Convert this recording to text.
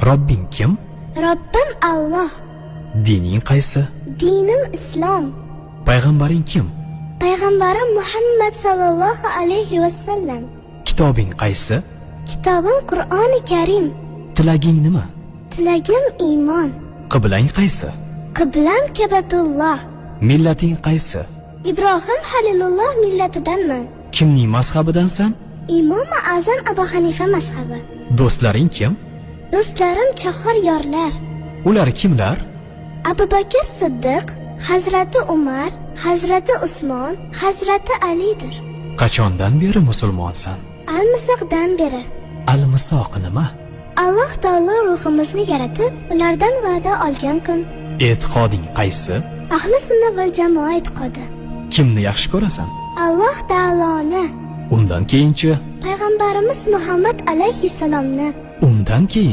Robbing kim? Robbim Alloh. Dining qaysi? Dinim Islom. Payg'ambaring kim? Payg'ambarim Muhammad sallallohu alayhi va sallam. Kitobing qaysi? Kitobim Qur'oni Karim. Tilaging nima? Tilagim iymon. Qiblang qaysi? Qiblam Kabatulloh. Millating qaysi? Ibrohim Halilulloh millatidanman. Kimning mazhabidansan? Imom Azam Abu Hanifa mazhabi. Do'stlaring kim? Do'stlarim chahar yorlar. Ular kimlar? Abu Bakr Siddiq, Hazrati Umar, Hazrati Usmon, Hazrati Alidir. Qachondan beri musulmonsan? Al-Misoqdan beri. Al-Misoq nima? Alloh taolo ruhimizni yaratib, ulardan va'da olgan kun. E'tiqoding qaysi? Ahli sunna val jamoa e'tiqodi. Kimni yaxshi ko'rasan? Alloh taoloni. Undan keyinchi? Payg'ambarimiz Muhammad alayhissalomni. Undan keyin?